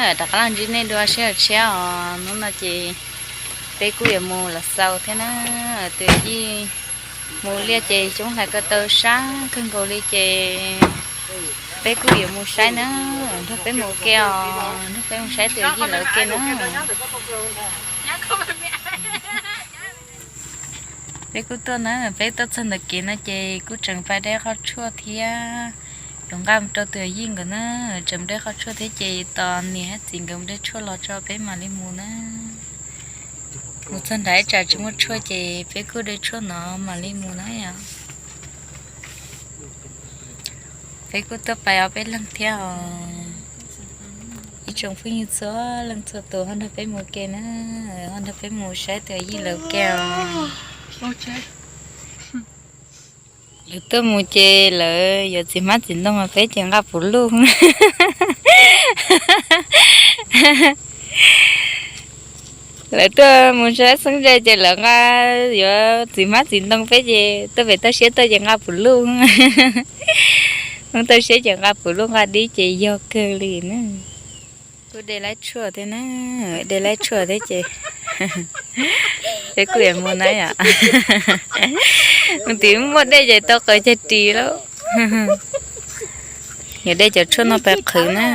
Rov qab los ntsib nej dua sib hawm tshiab os. Hnub no ces peb kuj yuav mus los xaus thiab na. Tus yij mus liaj ces coob hlais ko taw sab kawg nkaus li ces peb kuj yuav mus saib na. Nrog peb mus ke os, nrog peb mus saib tus yij lawv ke na. Peb kuj tuaj na, peb tuaj txog ntawm kev no ces kuj tseem pais de qhov tshuaj thiab. Yuav nqa mus rau tus yij nkawd na, tseem de qhov tshuaj thiab ces tos niam thiab txiv nkawd mus de tshuaj los tso peb mam li mus na. Mus txog nrad ib tsam tsis muaj tshuaj ces peb kuj de tshuaj no mam li mus na yom. Peb kuj tuaj pais ob peb leeg thiab os. Ib tsoom phooj ywg txhua leej txhua tus ho nrog peb mus ke na, ho nrog peb mus saib tus yij lawv ke os. Lawv tuaj mus ces lawv yuav txiv hmab txiv ntoo, peb ces nqa puv luj. Lawv tuaj mus saib xeeb ze ces lawv nqa, yuav txiv hmab txiv ntoo, peb ces tuaj pem toj siab tuaj ces nqa puv luj. Mus toj siab ces nqa puv luj nqa dib ces yog kawg li na. Kuj de laib tshuaj thiab na, de laib tshuaj thiab ces peb kuj yuav mus na yom. Mus tim muaj dej ces tau qaws cag ris lauj. Yuav de cov tshuaj no pais qhwv na.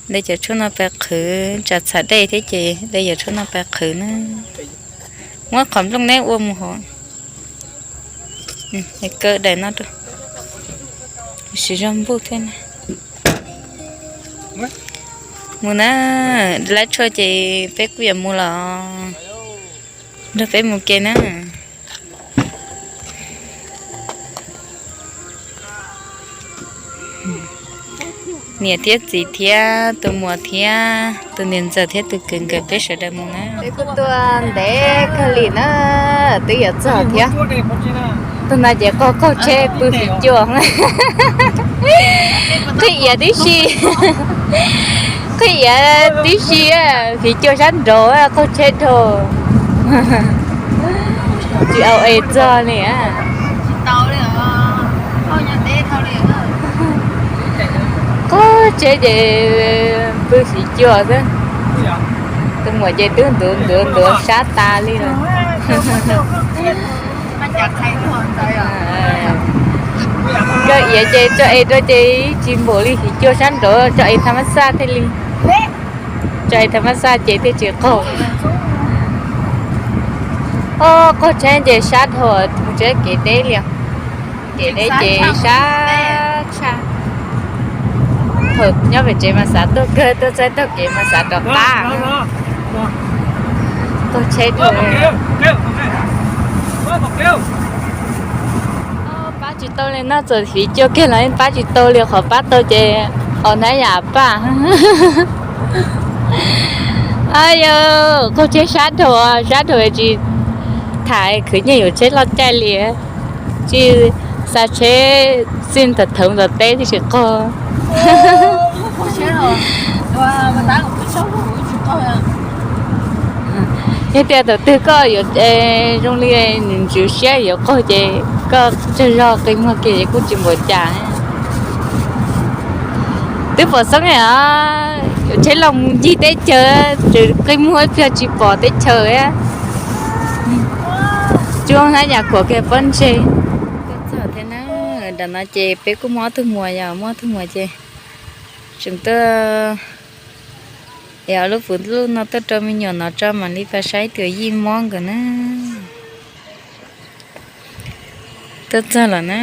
De cov tshuaj no pais qhwv, tsam txham dej thiab ces de cov tshuaj no pais qhwv na. Muab qhov nplooj neb ua mus hauv. Kaw daim no rau. Siv zog npuj thiab na. Mus na, de laib tshuaj ces peb kuj yuav mus los. Nrog peb mus ke na. Niam thiab txiv thiab tus muam thiab tus niam ntxawm thiab tus kwv nkawd peb sawv daws mus na. Peb kuj tuaj ntev kawg li na, twb yuav txog thiab. Tus no ces qaug qaug tsheb pw fiv cua. Qhib iav tib si, qhib iav tib si, fiv cua sab nraud qaug tsheb dhau. Tsis au es txog li. Qaug tsheb ces pw fiv cua xwb. Tus muam ces twb ntuav ntuav ntuav sab tas li lawm. Tso iav ces tso es rau ces tsis npaum li fiv cua sab nraud, tso es tha mab xaj thiaj li, tso es tha mab xaj ces thiaj tsis qaug. Qaug tsheb ces sab dhau, mus tsev kev deb li. Kev deb ces sab tshaj. Thaum nyob pem tsev mas xav tuaj kawg, tuaj txog taug kev mas xav rov qab. Qaug tsheb dhau. Pab tsis tau li no, txawm fiv cua kiag los pab tsis tau li, qhov pab tau ces os nab yam paj. Yog qaug tsheb sab dhau, sab dhau tsis tham khwv nyiaj yuav tsheb loj caij li. Tsis xa tsheb xij thaum thawv tom teb tib si qaug. Yog tias thaum twg koj yuav zoo li nws ntswv siab yuav qaug ces koj tsaug zog qi muag kiag es kuj tsis npaum cas. Twb pom xeeb os, tsheb los mus ncig teb chaws, tseem qi muag ib pliag tsis pom teb chaws. Tsuas hab yam khuam kiag pob ntseg. Txog thiab na, nram no ces peb kuj muaj ob tug muam, yog muaj ob tug muam ces tseem tuaj es lub puv luj no tuaj rau me nyuam no tso mam li pab saib tus yij mob nkawd na. Tuaj txog lawm na,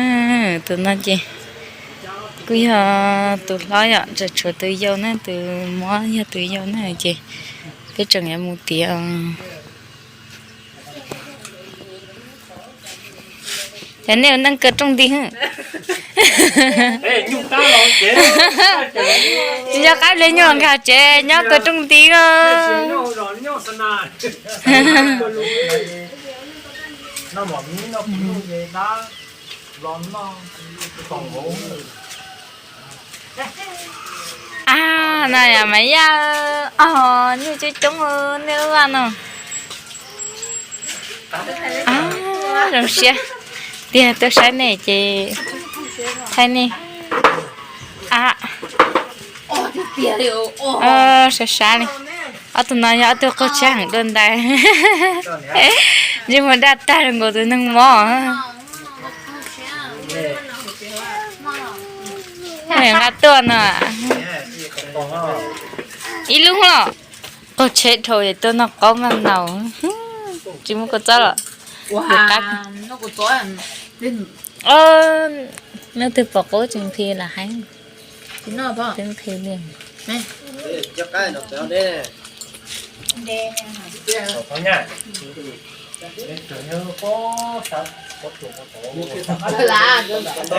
tus no ces kuj yog tus hlob yom, tseem tshuav tus yau na, tus mob yog tus yau na ces peb tseem yuav mus tiav. Ces nej ua neej kaw rooj nti. Tsis nco qab ple nyuag nkag tsev nyob kaw rooj nti os. A, no yog Maiv Yaj, o, nyuj coob coob nej lub vaj no. Zoo siab tiag, tuaj saib nej ces thaij nej. A, Sab sab li. Ob tug no yog ob tug qaug tsheb heev dua ntais. Ntsej muag daj tag li nkaus tus neeg mob. Nqa tuaj no. Ib lub los qaug tsheb dhau es tuaj noj qaub maj naus. Tsis muaj kua txob los. Noj twg pom qaub tsis nqhis lam heev. Twb nqhis li.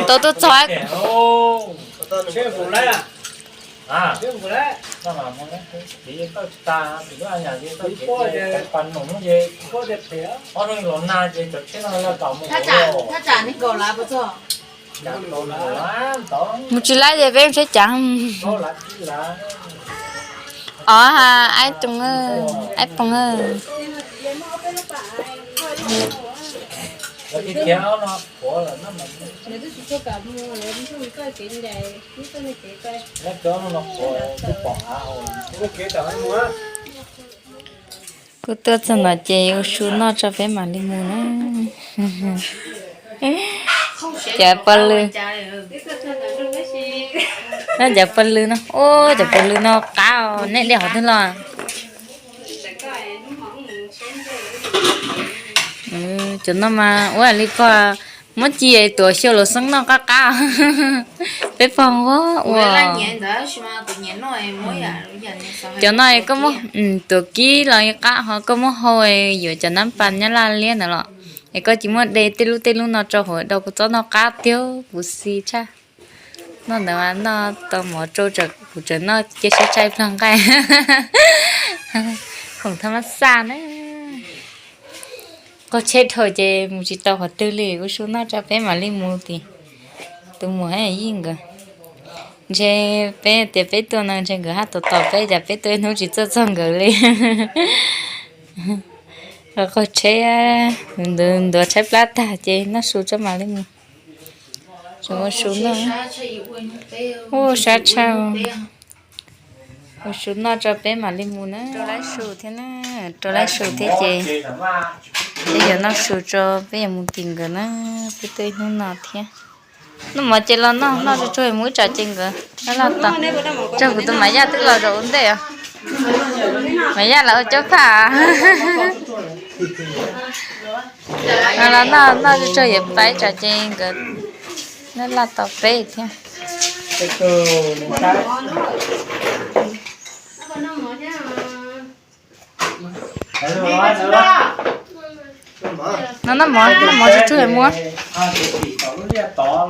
Tau tuaj txog. Mus tsis laib ces peb tsheb cav. Os, aib tsoom, aib poog. Kuv tuaj txog no ces ua su noj tso peb mam li mus na. Cov pov lw, cov pov lw no, cov pov lw no qab os, nej de qhov twg los? Cov no mas ua li pog muab ci tuam xyaw los xeeb noj qab qab. Peb pog ua ua. Cov no koj muab tuam kib los qab, ho koj muab hau yuav cov nab pas nyab laj liab ntawd los, es koj tsis muab de tej lub tej lub no rau hauv, dau kua txob noj qab tiag, kuv xis tshaj. Noj ntawd mas noj tau mov tsau, kuv tseem noj cia siab tshaj ib plag nqaij. Khoom thab mab xaj na. Qaug tsheb dhau ces mus tsis tau qhov twg li, ua su noj tso peb mam li mus tim tus muam yij nkawd. Ntshe peb tias peb tuaj no ntshe nkawd haj tos tos peb, cas peb tuaj ib hnub tsis txawj txog nkawd li. Qaug tsheb, ntuav tshaib plab tag ces noj su tso mam li mus. Tseem ua su noj. Ua sab tshaj. Ua su noj tso peb mam li mus na. Rau laib su thiab na, rau laib su thiab ces peb yuav noj su tso peb yuav mus tim nkawd na, peb tuaj ib hnub no thiab. Noj mov ces los noj, noj tsuag tsuag mus ib tsam ces nkawd laj laj tos. Tsuas kuv tus Maiv Yaj twb los zaum ua ntej os. Maiv Yaj los ua cov phaj. Los noj, noj tsuag tsuag yuav pais ib tsam ces nkawd laj laj tos peb thiab. No noj mov, noj mov tsuag tsuag muab. Ntawm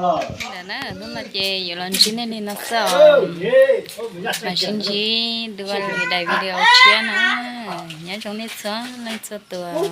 na, hnub no ces yuav los ntsib nej li no xwb os. Mam sib ntsib dua lwm daim video tshiab na. Nyob zoo nej txhua leej txhua tus.